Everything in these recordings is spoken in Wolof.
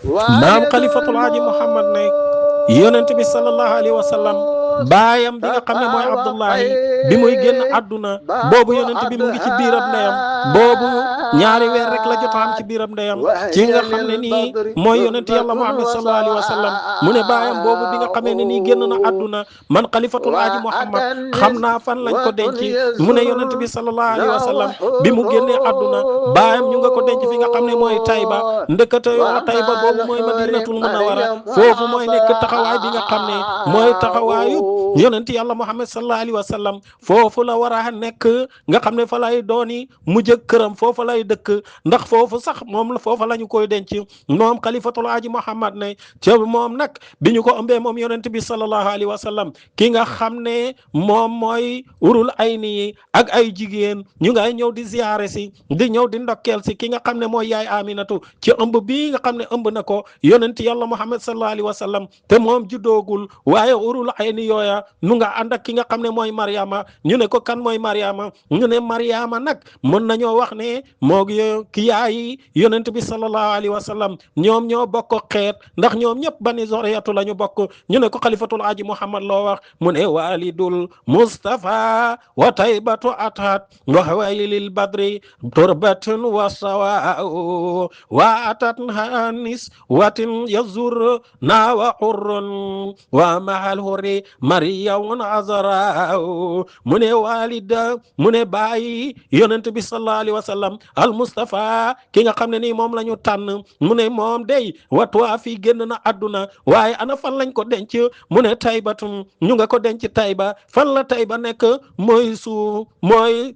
maam xalifatul aaji Muhammad ne yonent bi sallallahu alayhi wa sallam baayam bi nga xam ne mooy Abdullahi bi muy génn àdduna boobu yonent bi mu ngi ci biiram ndeyam boobu ñaari weer rek la jot a am ci biiram ndeyam ci nga xam ne nii mooy yonent yàlla Muhammad sallallahu alayhi wa sallam mu ne baayam boobu bi nga xamee ne nii génn na àdduna man xalifatul aaji Muhammad xam naa fan lañ ko denc mu ne yonent bi sallallahu alayhi wa sallam bi mu génnee àdduna baayam ñu nga ko denc fi nga xam ne mooy Tayba ndëkkate yoo Tayba boobu mooy Madinatul Munawwara foofu mooy nekk taxawaay bi nga xam ne mooy taxawaayu yonent yàlla Muhammad sallallahu alayhi wa sallam foofu la war a nekk nga xam ne fa lay dooni mujj këram foofu lay dëkk ndax foofu sax moom foofa la ñu koy denc moom xalifatul aaji Muhammad ne ca moom nag bi ñu ko ëmbee moom yonent bi sallallahu alayhi wa sallam ki nga xam ne moom mooy urul ayni yi ak ay jigéen ñu ngay ñëw di ziyaare si di ñëw di ndokkeel si ki nga xam ne mooy yaay Aminatu ci ëmb bii nga xam ne ëmb na ko yonent yàlla Muhammad sallallahu alayhi wa sallam te moom juddoogul waaye urul ayni yooya nu nga ànd ak ki nga xam ne mooy Mariama ñu ne ko kan mooy Mariama ñu ne Mariama nag mën nañoo wax ne moo ki yaay yonent bi sallallahu alayhi wa sallam ñoom ñoo bokk xeet ndax ñoom ñëpp bani zoriyatu la ñu bokk ñu ne ko xalifatul aaji Muhammad loo wax mu ne walidul Mustafa wa taybatu atat wa hawaylil badri turbatun wa sawa'u wa atat hanis watin yazur na wa hurrun wa mahal hurri mariyamun azra mu ne walida mu ne bàyyi yonent bi sallallahu alayhi wa sallam al Mustafa ki nga xam ne nii moom la ñu tànn mu ne moom day watwaa fii génn na àdduna waaye ana fan lañ ko denc mu ne Taybatum ñu nga ko denc Tayba fan la Tayba nekk mooy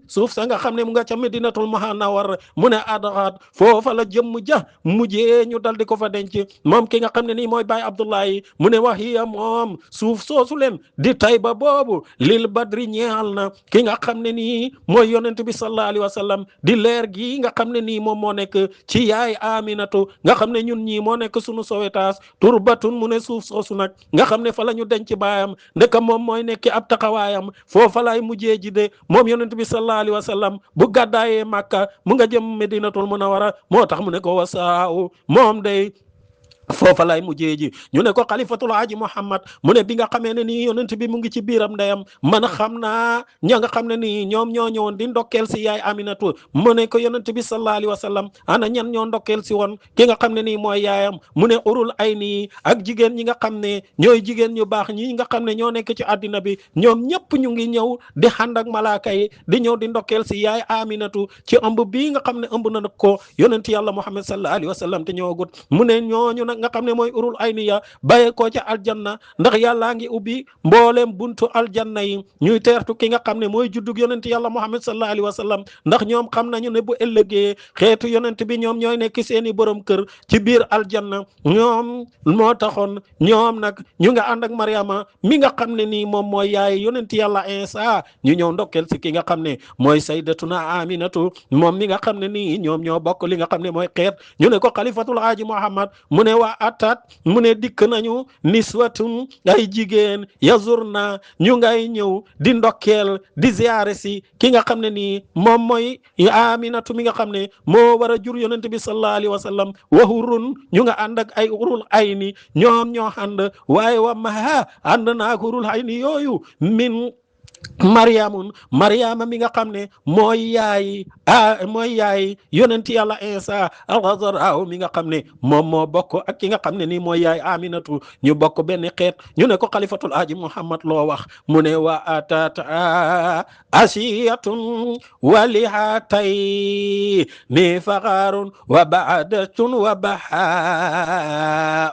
suuf sa nga xam ne mu nga ca Medinatul Munawwara mu ne Adxaat foofa la jëmm ja mujjee ñu dal di ko fa denc moom ki nga xam ne nii mooy Baay Abdullahi mu ne waxiya moom suuf soosu leen di Tayba boobu lil badri ñeexal na ki nga xam ne nii mooy yonent bi sallallahu alayhi wa sallam di leer gi nga xam ne nii moom moo nekk ci yaay Aminatu nga xam ne ñun ñii moo nekk sunu sowetaas turbatun mu ne suuf soosu nag nga xam ne fa la ñu denc baayam ndeka moom mooy nekki ab taxawaayam foofa lay mujjee ji de moom yonent bi sallallahu alayhi wa sallam bu gàddaayee Makka mu nga jëm Medinatul Munawwara moo tax mu ne ko wasaaw moom day foofa lay mujjee ji ñu ne ko xalifatul aaji Muhammad mu ne bi nga xamee ne nii yonent bi mu ngi ci biiram ndeyam man xam naa ña nga xam ne nii ñoom ñoo ñëwoon di ndokkeel si yaay Aminatu mu ne ko yonent bi sallallahu alayhi wa sallam ana ñan ñoo ndokkeel si woon ki nga xam ne nii mooy yaayam mu ne urul ay nii ak jigéen ñi nga xam ne ñooy jigéen ñu baax ñi nga xam ne ñoo nekk ci àddina bi ñoom ñëpp ñu ngi ñëw di ànd ak malaaka yi di ñëw di ndokkeel si yaay Aminatu ci ëmb bii nga xam ne ëmb na ko yonent yàlla Muhammad sallallahu alayhi wa sallam te ñëwagut mu ne ñooñu nag nga xam ne mooy urul ayniya bàyyee koo ca aljanna ndax yàllaa ngi ubbi mbooleem buntu aljanna yi ñuy teertu ki nga xam ne mooy juddug yonent yàlla Muhammad sallallahu alayhi wa sallam ndax ñoom xam nañu ne bu ëllëgee xeetu yonent bi ñoom ñooy nekk seeni borom kër ci biir aljanna ñoom moo taxoon ñoom nag ñu nga ànd ak Mariama mi nga xam ne nii moom mooy yaay yonent yàlla Isa ñu ñëw ndokkel si ki nga xam ne mooy sayyidatuna Aminatu moom mi nga xam ne nii ñoom ñoo bokk li nga xam ne mooy xeet ñu ne ko xalifatul aaji Muhammad mu ne waa atat mu ne dikk nañu niswatun ay jigéen yazurna ñu ngay ñëw di ndokkeel di ziyaare si ki nga xam ne nii moom mooy Aminatu mi nga xam ne moo war a jur yonent bi sallallahu alayhi wa sallam wa hurun ñu nga ànd ak ay urul ayni ñoom ñoo ànd waaye wa maha ànd naak urul ayni yooyu min Mariama mi nga xam ne mooy yaay yonent yàlla Isa al-Azra mi nga xam ne moom moo bokk ak ki nga xam ne nii mooy yaay Aminatu ñu bokk benn xeet ñu ne ko xalifatul aaji Muhammad loo wax mu ne wa atat asiyatun walihatay ni faxaarun wa ba'datun wa bahaa